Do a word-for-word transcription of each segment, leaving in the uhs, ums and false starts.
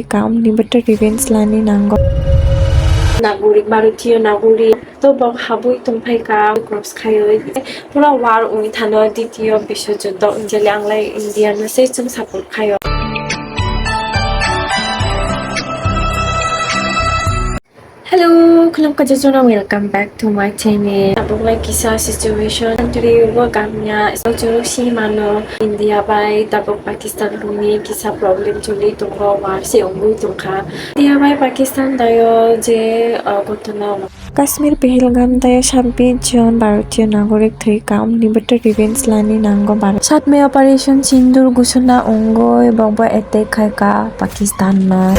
Kaam ni bwtwi revenge lani nango. Nagorik, Bharatiyo nagorik, to bok habwi tongphai ka, cross khaiwi. Pura war wngwi thano, Ditiyo Biswa Juddho wngjali, anglai India no se chwng support khaio. Hello, khulumkha jotono, welcome back to my channel. Tabuk lai kisa situation country o gamya, churuk si mano India bai tabuk Pakistan rokni kisa problem choli tongo, war se wngwi tongkha. India bai Pakistan dayo je, uh, ghotona. Kashmir Pahalgam dayo sabbish jon Bharatiyo nagorik thwi ka, amni bwtwi revenge lani nango Bharat. Satme Operation Sindoor gusuna wngwi bokbo attack khai ka Pakistan no.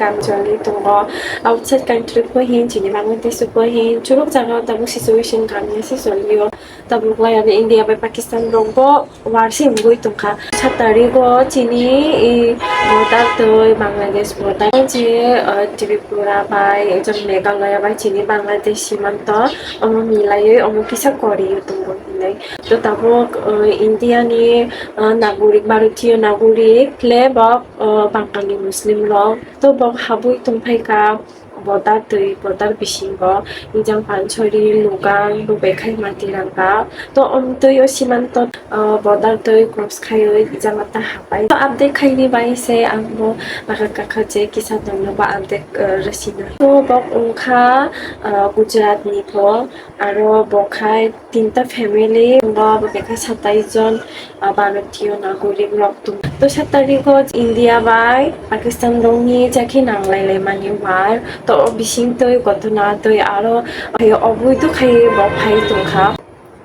Gam choli tongo, outside country ko hin, chini Bangladesh ko hin, churuk jaga o tabuk situation gam ya se choli o. Tabuk lai ani India bai Pakistan rok bo war se wngwi tongkha. Sat tarigo chini, i, border twi Bangladesh border je, uh, Tripura bai, ekjon Meghalaya bai chini Bangladesh simanto omo milaiwi omo kisa kori o tongo hinwi. To tabuk, uh, India ni, uh, nagorik, Bharatiyo nagorik le bo, uh, Bangali Muslim rok to bo habwi tongphai ka. Border twi, border bisingo, ijang Panchori, Lugang, Rubekhai, Matiranga. To, um, twi o simanto, uh, border twi cross khaiwi ijang ta hapai. To, update khaini bai se ang bo baka kakha je kisa tongno ba update, uh, rwsina. To, bok wngkha, uh, Gujarat ni pho, aro bo khai tinta family, bo, bo bekha satais jon, ah, Bharatiyo nagorik rok tong. To sat tarigo India bai Pakistan rokni chakhe nanglai laimani war. To o bising twi ghotona twi aro, ah, oboi to khai bo phai tongkha.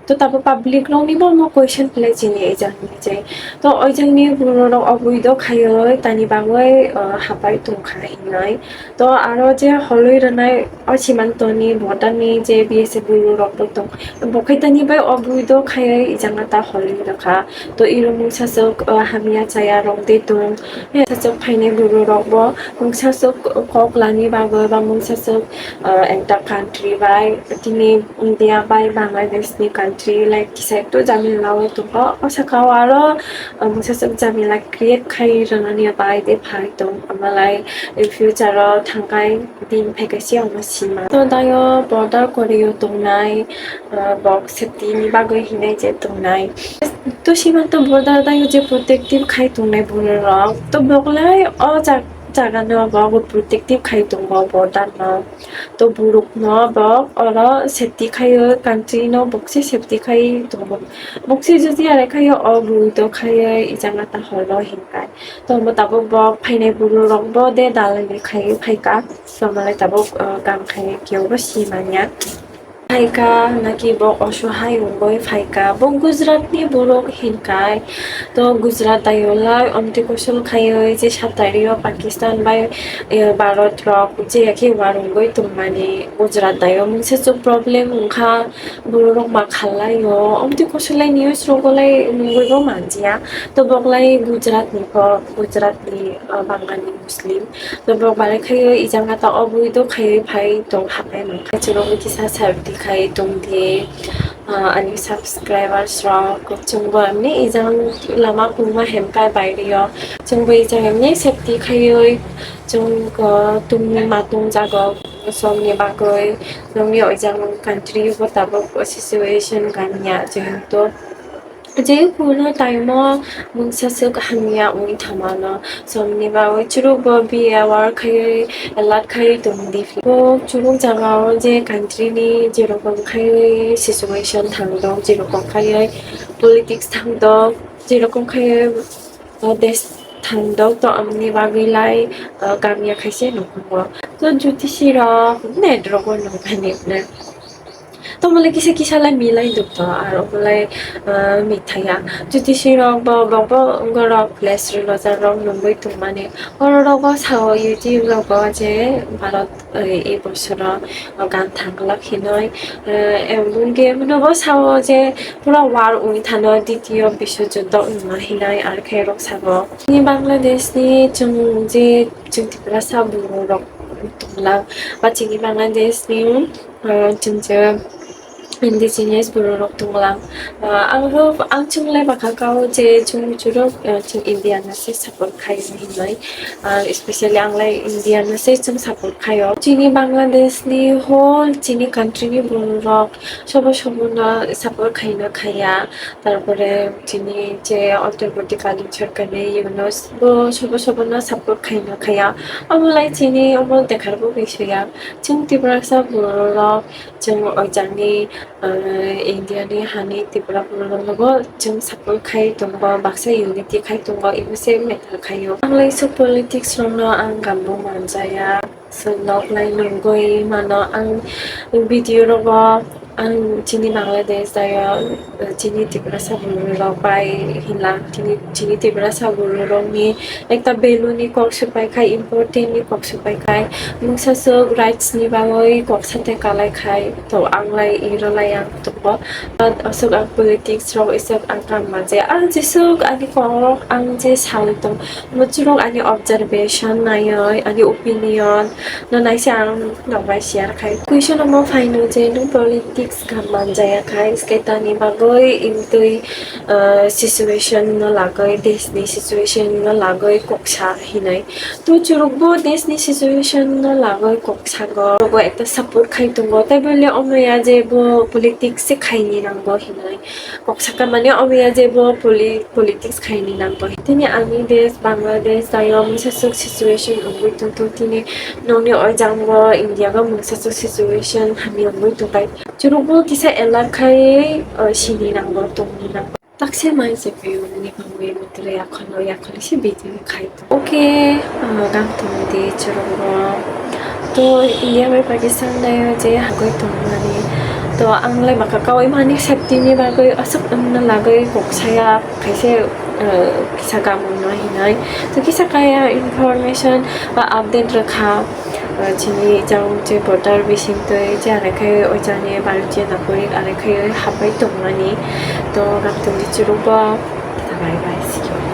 To tabuk public rokni bo mo question khlai chini ejang ni je. To o jangni borok rok oboi do khaioi tani bagoi, ah, hapai tongkha hinoi. To aro je holwi rwnai o simantoni border ni je B S F buru rok bo tong, bo khaitani bai o bui do khaiwi ijanga ta holwi rwkha. To iro mungsa swk, o, hamya chaya rok de tong. Mungsa swk phainai buru rok bo mungsa swk kok lani bagwi ba mungsa swk, o, ekta country bai tini India bai Bangladesh ni country like kisa ekto jamila o tongo. O saka o aro, o, mungsa swk jamila create khai rwnani bai de phai tong. Amalai in future o thangkai din phaikaisi omo sima. To dayo border korio tongnai, ah, bok safety ni bagwi hinai je tongnai. To sima to border dayo je protective khai tongnai borok rok. To boklai o ja-, jaga no bo protective khai tongo border no. To buruk no bo oro safety khaio, country no bokse safety khai tongo. Bokse jodi are khaio o bui to khaio ijanga ta holo hinkai. To omo tabuk bo phainai buru rok bo de dalai ni khai phaika. To malai tabuk, uh, kam khai kio bo si manya. Phaika naki bo oso hai ungoi phaika. Bo Gujarat ni borok hinkai. To Gujarat dayolai omti kosol khaioi je satario Pakistan bai, eh, Bharat rok je yakhe war ungoi tongmani Gujarat dayo mungsa chuk problem wngkha. Borok rok ma khalai o, omtwi kosolai news rogo lai nugwi bo manjia. To bok lai Gujarat ni kok, Gujarat ni, ah, Bangali Muslim. To bok bare khai o ijang ata o bui do khai phai tong hapai mankha. Chwng kisa safety khai tong di, ah, ani subscribers rok. Chwng bo amni ijang lama kungma hem kai bairi o. Chwng bo ijang amni safety khai oi chwng ko tungni ma tungjago. Som ni bagwi nokni oijang country o tabuk situation ganya jehetu je kuno time o mungsa swk hamya wngwi thamano som ni bagwi chwrwk bo be aware khaiwi alert khaiwi tongdi. Bo chwrwk jaga o je country ni jerokom khaiwi situation thangdok, jerokom khaiwi politics thangdok, jerokom khaiwi o desh thangdok to amni bagwi lai, uh, kamya khaise nukgo. To jyotisi rok net rogo nukmani ne. To mole kisa kisa lai milai duk to aro mole, uh, mithaya. Jyotisi rok bo, bo, bo, borok place rwlojak rok nungwi tongmani. Oro rogo sao YouTube rogo je Bharat, eh, e bosoro, o, gan thanglak hinoi, eh, em, bungke nobo sao je pura war wngwi thano, ditiyo biswajuddo wngma hinoi, ar khe rok sabo. Chini Bangladesh ni chwng je chwng Tiprasa buru rok tongla, ba chini Bangladesh ni, eh, chwng je Indigenous bororok tonglang. Ah, ang ho, ang chunglai bwkha kao je chung churok, ah, chung India no se support khai hinwi. Ah, especially ang lai India no se chung support khaio. Chini Bangladesh ni whole chini country ni bororok sobo sobo no support khaina khaya. Tarpore chini je antarbartikalin sorkar ni Yunus bo sobo sobo no support khaina khaya. Omo lai chini omo dekhar bo bisaya. Chung Tiprasa bororok chung ojani, ah, India ni hani Tripura borok no bo chung support khai tongo, baksa unity khai tongo, imo se matter khaio. Ang lai sok politics rok no ang gambo manjaya, so nok lai nungoi mano ang video rogo ang chini Bangladesh dayo, ah, chini Tiprasa borok bai hinla chini, chini Tiprasa borok ni ekta value ni kok supai khai, important ni kok supai khai, mungsa sok rights ni bagwi kok sate kalai khai, to ang lai iro lai ang tongo. But asok ang politics rok isok ang kam manje. Ang jesok ani kok ang je sawi tong, muchurok ani observation naioi, ani opinion no naise ang nokbai share khai. Question omo phaino je nung politics kam manjaya khai, sketani bagwi imtwi, ah, situation no lagwi, desh ni situation no lagwi kok sa hinai. To churukbo desh ni situation no lagwi kok sago, bo ekta support khai tongo. Tai bole omo ya je bo politics se khaini nangbo hinwi. Kok saka mane omo ya je bo poli-, politics khaini nangbo. Tini ani desh Bangladesh dayo mungsa sok situation wngwi tongthok, tini nokni oijango India o mungsa sok situation hamya wngwi tongkha. Churukbo kisa alert khai, o, sini nangbo, tongni nangbo. Takse mai se phaio ni bangwi mutri yakhono yakhono se video khai. Okay, ah, gam tong di churok rok. To India bai Pakistan dayo je hagoi tongmani. To ang lai baka kawi mani safety ni bagwi aswk wngna lagwi kok saya khaise, ah, kisa gam wngno hinai. To kisa kaya information ba update rwkha. Ah, chini jang je border bising twi je arekhe oi jani Bharatiya nagorik arekhe hapai tongmani. To gam tong di churok bo. Bye bye, see you.